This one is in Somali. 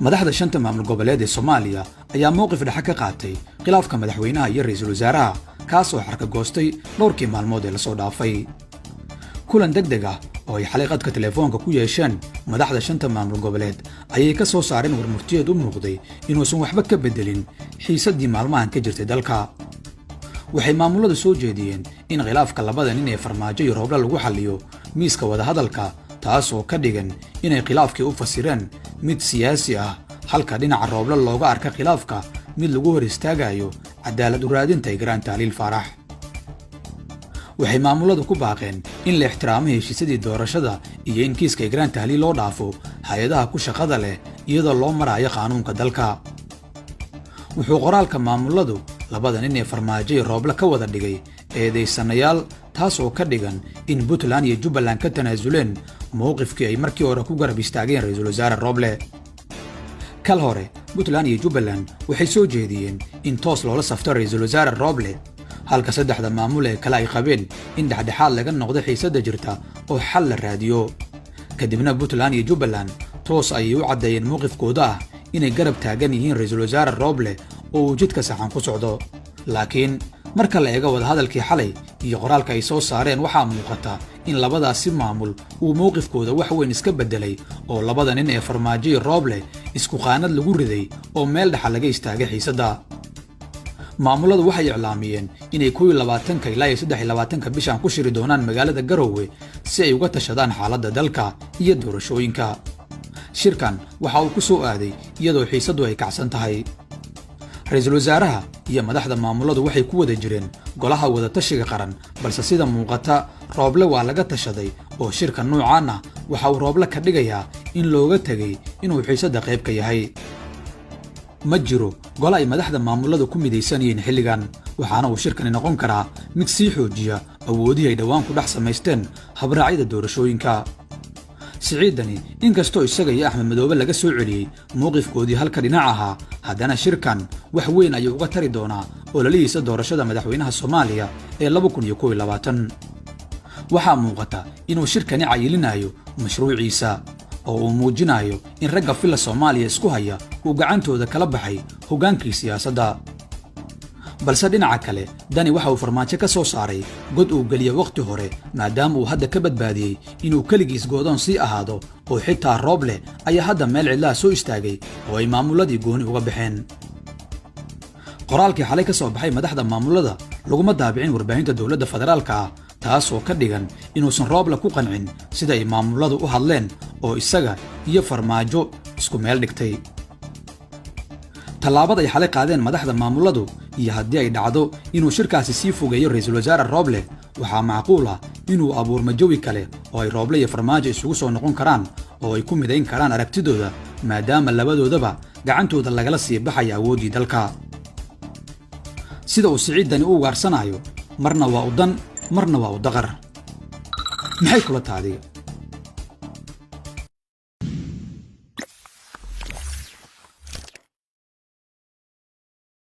Madaxda shanta maamul goboleed ee Soomaaliya ayaa mowqif dhexe ka qaatay khilaafka madaxweynaha iyo ra'iisul wasaaraha, kaas oo xarka goostay dhowrkii maalmood ee lasoo dhaafay. Kulan deg deg ah oo ay xalay qadka telefoonka ku yeesheen madaxda shanta maamul goboleed ayay ka soo saareen warmurtiyeed u muuqday inuusan waxba ka beddelin xiisaddii maalmahan ka jirtay dalka. Waxay maamuladu soo jeediyeen in khilaafka labada nin ee Farmaajo iyo Rooble lagu xalliyo miiska wadahadalka, taas oo ka dhigan inay khilaafkii u fasireen mid siyaasi ah, halka dhinaca Rooble looga arka khilaafka mid lagu hor istaagayo cadaalad u raadinta Igraan Tahliil Faarax. Waxay maamuladu ku baaqeen in la ixtiraamo heshiisyadii doorashada iyo in kiiska Igraan Tahliil loo dhaafo hay'adaha ku shaqada leh, iyadoo loo marayo qaanuunka dalka. Wuxuu qoraalka maamuladu labada nin ee Farmaajo iyo Rooble ka wada dhigay eedaysanayaal, taas oo ka dhigan in Puntland iyo Jubbaland ka tanaasuleen mowqifkii ay markii hore ku garab istaageen ra'iisul wasaare Rooble. Kal hore Puntland iyo Jubbaland waxay soo jeediyeen in toos loola safto ra'iisul wasaare Rooble, halka saddexda maamul ee kale ay qabeen in dhexdhexaad laga noqdo xiisadda jirta oo xal la raadiyo. Kadibna Puntland iyo Jubbaland toos ayay u caddeeyeen mowqifkooda ah inay garab taagan yihiin ra'iisul wasaare Rooble oo uu jidka saxan ku socdo. Laakiin marka la eego wadahadalkii xalay iyo qoraalka ay soo saareen, waxaa muuqata in labadaasi maamul uu mowqifkooda wax weyn iska beddelay, oo labada nin ee Farmaajo iyo Rooble isku qaanad lagu riday oo meel dhexa laga istaagay xiisadda. Maamuladu waxay iclaamiyeen inay 21-ka ilaa iyo 23-ka bishan ku shiri doonaan magaalada Garowe si ay uga tashadaan xaaladda dalka iyo doorashooyinka. Shirkan waxa uu ku soo aaday iyadoo xiisaddu ay kacsan tahay. Ra'iisul wasaaraha iyo madaxda maamuladu waxay ku wada jireen golaha wadatashiga qaran, balse sida muuqata Rooble waa laga tashaday, oo shirka nuucan ah waxa uu Rooble ka dhigayaa in looga tegay inuu xiisadda qayb ka yahay. Ma jiro gole ay madaxda maamuladu ku midaysan yihiin xilligan, waxaana uu shirkani noqon karaa mid sii xoojiya awoodihii ay dhowaan ku dhex samaysteen habraacyada doorashooyinka. Siciid Deni, inkastoo isaga iyo Axmed Madoobe laga soo celiyey mowqifkoodii halka dhinac ahaa, haddana shirkan wax weyn ayuu uga tari doonaa ololihiisa doorashada madaxweynaha Soomaaliya ee 2021. Waxaa muuqata inuu shirkani cayilinayo mashruuciisa oo uu muujinayo in ragga Villa Soomaaliya isku haya uu gacantooda kala baxay hoggaankii siyaasadda. Balse dhinaca kale, Dani waxa uu Farmaajo ka soo saaray god uu geliye wakhti hore, maadaama uu hadda ka badbaadiyey inuu keligiis goodoon sii ahaado, oo xitaa Rooble ayaa hadda meel cidlaha soo istaagay oo ay maamuladii gooni uga baxeen. Qoraalkii xalay ka soo baxay madaxda maamulada laguma daabicin warbaahinta dowladda federaalka ah, taasoo ka dhigan inuusan Rooble ku qancin sida ay maamuladu u hadleen oo isaga iyo Farmaajo isku meel dhigtay. Tallaabada ay xalay qaadeen madaxda maamuladu iyo haddii ay dhacdo inuu shirkaasi sii fogeeyo ra'iisul wasaare Rooble, waxaa macquul ah inuu abuurmo jawi kale oo ay Rooble iyo Farmaajo isugu soo noqon karaan oo ay ku midayn karaan aragtidooda, maadaama labadoodaba gacantooda lagala sii baxaya awooddii dalka. Sida uu Siciid Dani u ugaarsanayo, marna waa u dan, marna waa u daqar. Maxay kula taadiga?